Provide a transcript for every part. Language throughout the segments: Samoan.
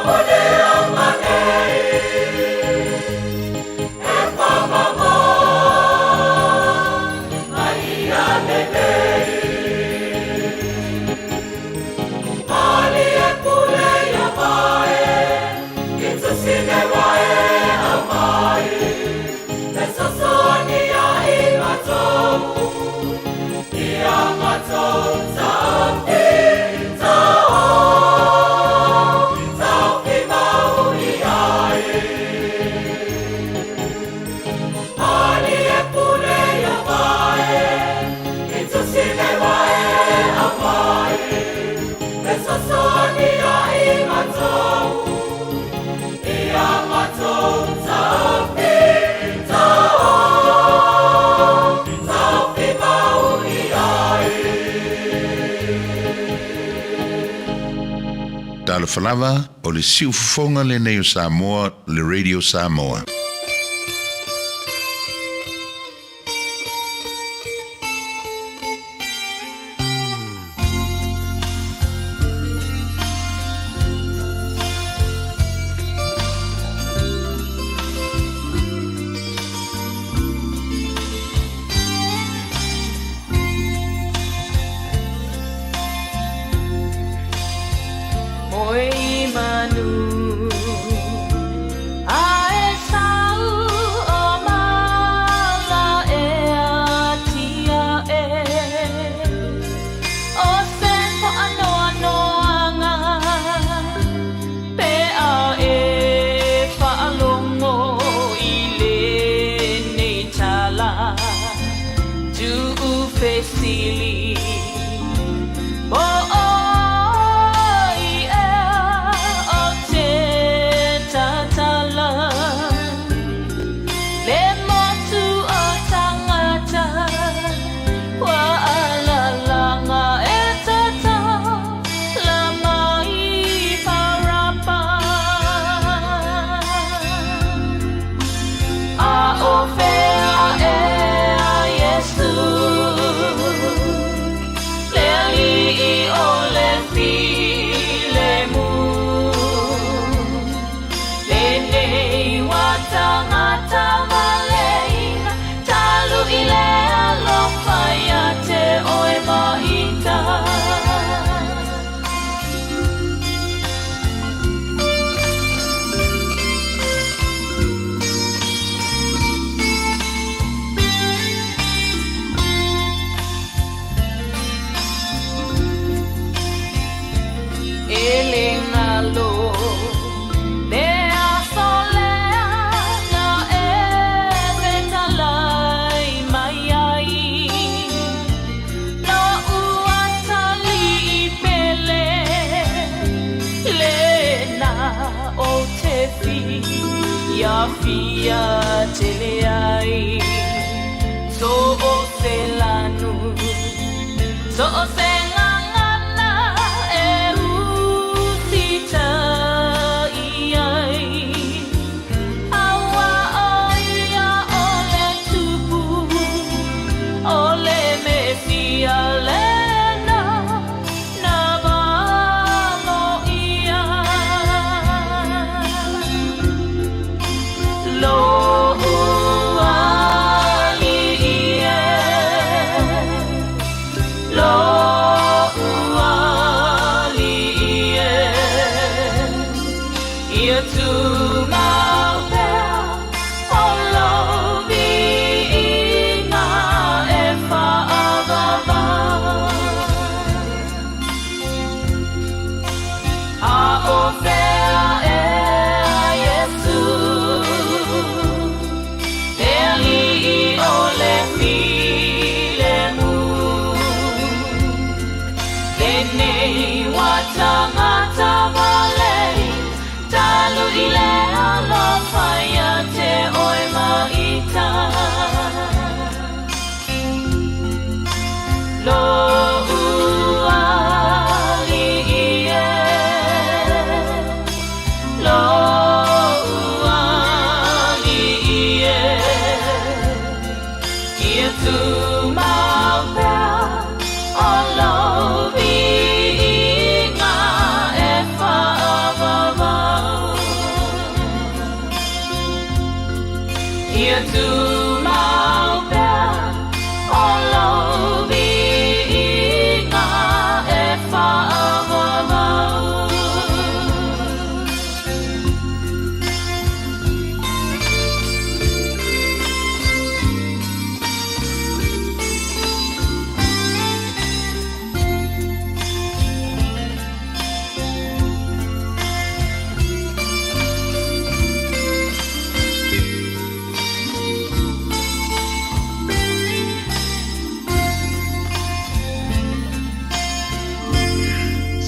O Talofa lava, o le siufofoga lenei o Samoa, le Radio Samoa.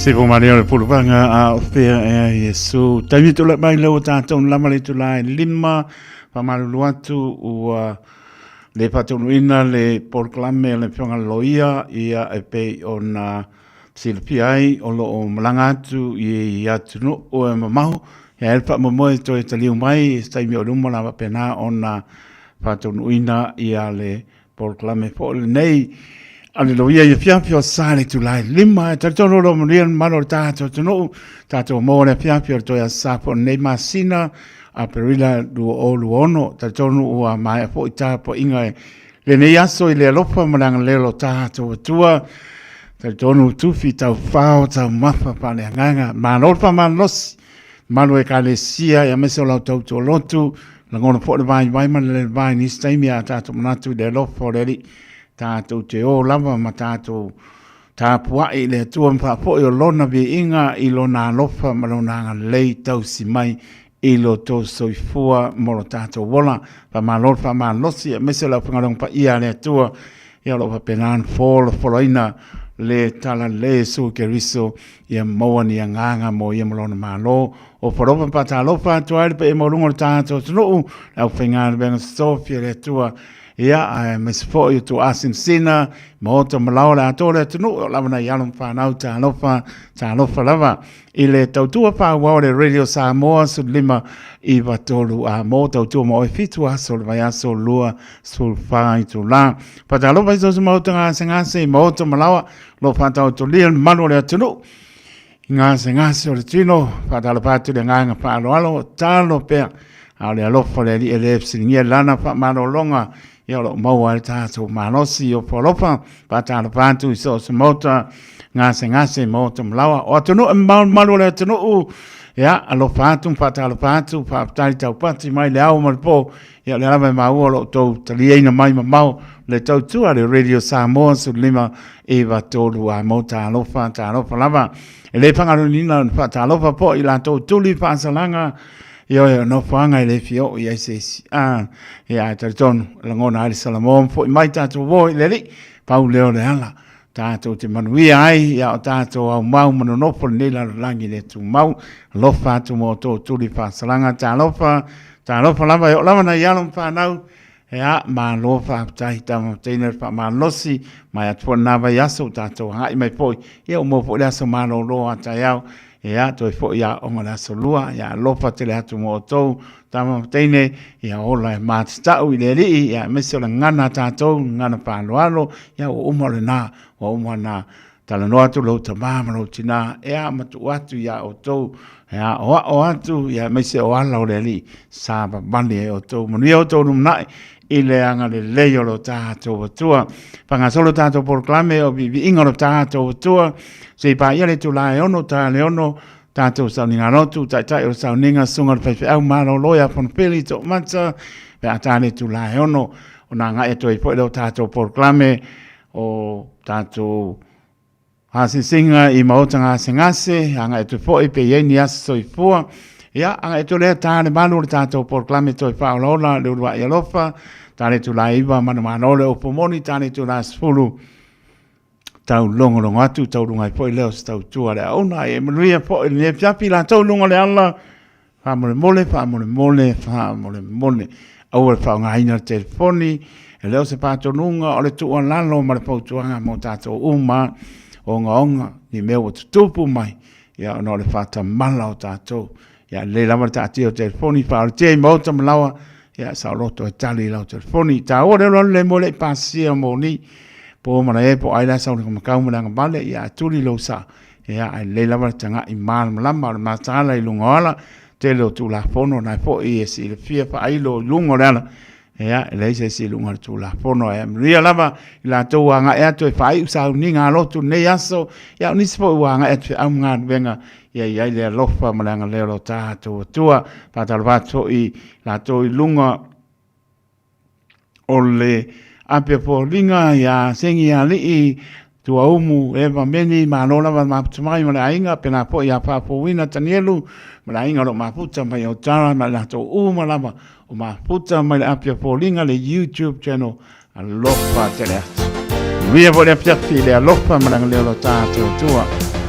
Se po mare o le pulupanga a o fea e a Iesu. Taimi tula mai lau tātou lama le tula e lima, whamalulu atu ua le whatunuina le polokalame le whionga loia ia e pei ona. Silafia ai o lo o malaga atu i atunuu e mamao, e ai le faamoemoe e toe taliu mai i se taimi o luma la faapena ona faataunuuina ia le polokalame foi lenei. Aleluia i afiafi o sa le itula e 5. E talitonu o lo o manuia le mamalu o le tatou atunuu, tatou maua le afiafi o le toe aso sa foi o lenei masina Aperila 2026. Talitonu ua maea foi tapuaiga e lenei aso i le alofa ma le agalelei o lo tatou Atua. Talitonu tufi taufao taumafa faaleagaga. Malo le faamalolosi, mamalu o Ekalesia aemaise o lau tautua lotu. Lagona foi le vaivai ma le lelevai i nisi taimi a tatou manatu i le alofa o le Alii. Tatou te o lava ma tatou tapuai i le Atua ma faafoi o Lona viiga i Lona alofa ma Lona agalelei tausi mai i lo outou soifua mo lo tatou ola. Faamalo le faamalosi aemaise o le aufaigaluega paia a le Atua ia o lo o faapena ona folafolaina le talalelei o Iesu Keriso ia maua ni agaga mo ia ma lona Malo. O falofa ma faatalofa atu ai le paia maualuga o le tatou atunuu, le aufaigaluega sofi a le Atua, ia aemaise foi o tuaasinasina, maota ma laoa le atoa o le atunuu, o lava nai alo ma fanau, talofa, talofa lava. I le tautua faaauau a le Radio Samoa 1593 a mo tautua ma oe 7 aso o le vaiaso 24 itula. Faatalofa i so o se maota gasegase i maota ma laoa o lo o faataotolia le mamalu o le atunuu i gasegase o le tino. Faatalofa atu i le agaga faaaloalo, talo pea a o le alofa o le Alii e le fesiligia lana faamalologa ia o lo o maua ai le tatou malosi o alofa. Faatalofa atu i so o se maota gasegase, maota malaoa o atunuu e mamao le malu o le atunuu. Ia, alofa atu ma faatalofa atu, faafetai taupati mai le ao ma le po. Ia, o lea lava e maua o lo o outou taliaina mai mamao le tautua a le Radio Samoa 1593 a mo talofa, talofa lava. E le fagalolina ona faatalofa foi i latou tuli faasalaga. Ioe, o nofoaga e le fia oo i ai se isi. A, ia, ae talitonu, e lagona ai le Salamo ma foi mai tatou uo i le Alii, pau lea o le ala tatou te manuia ai, ia o tatou aumau ma nonofo i lenei lalolagi le tumau. Alofa atu ma outou tuli faasalaga, talofa, talofa lava e oo lava nai alo ma fanau. Ia, malo faafetai tama ma teine le faamalosi mai atu foi lena vaiaso ua tatou agai mai foi. Ia ua maua foi le aso malolo a taeao. Ia, toe foi i aoga le aso Lua. Ia, alofa tele atu mo outou tama ma teine. Ia ola e matatau i le Alii, ia aemaise o le gagana a tatou, gagana faaaloalo. Ia, ua uma o lena, ua uma ona Talanoa atu lou tama ma lou tina, ea ma tuu atu iā outou, e aoao atu, ia aemaise o ala o le Alii, savavali ai outou. Manuia outou lumanai i le agalelei o lo tatou Atua. Faagasolo tatou polokalame o viiviiga o lo tatou Atua, se i paia le itula e 6 ta le 6, tatou sauniga lotu, taitai o le sauniga, susuga o le faifeau malolo ia Fonopeli Toomata, pe a ta le itula e 6, ona agai atu ai foi lea o tatou polokalame o tatou asiasiga i maota gasegase, agai atu foi pe i ai ni aso soifua. Ia, agai atu lea ta le malu o le tatou polokalame toe faaolaola le uluai alofa, ta le itula e 9 manumalo le upu moni, ta le itula 10 tau logologo atu, tau luga ai foi lea o se tautua a le auna. E manuia foi lenei afiafi latou i luga o le ala. Faamolemole, faamolemole, faamolemole, aua le faaaogaina le telefoni, e le o se faatonuga, o le tuualalo ma le fautuaga mo tatou uma, ogaoga, ni mea ua tutupu mai, ia ona o le faatamala o tatou. Ia lelei lava le taatia o telefoni, faaolatia i maota ma laoa, ia saoloto e tali i lau telefoni. E taua le alu alu le moe le i pasia moni, po malae po o ai la e sau i le makau ma le agavale, ia ae tuli lou sa. Ia, ae lelei lava le tagai malamalama o le mataala i luga o ala, tele o Tulafono na foi e silafia faailo i luga o le ala, ia, e leai se isi i luga o le Tulafono. Ae manuia lava i latou ua agai atu e faaiu sauniga a lotu i lenei aso, ia o nisi foi ua agai atu i feau ma galuega, ia i ai le alofa ma le agalelei o lo tatou Atua. Faatalofa atu foi i latou i luga o le ape foliga ia Segi Alii, Tuaumu, Eva Meni, malo lava le mafuta mai ma le aiga, pena foi ia Faafouina Tanielu ma le aiga o lo o mafuta mai Autara ma i latou uma lava o mafuta mai le ape foliga le YouTube channel. Alofa tele atu. Manuia foi le afiafi i le alofa ma le agalelei o lo tatou Atua.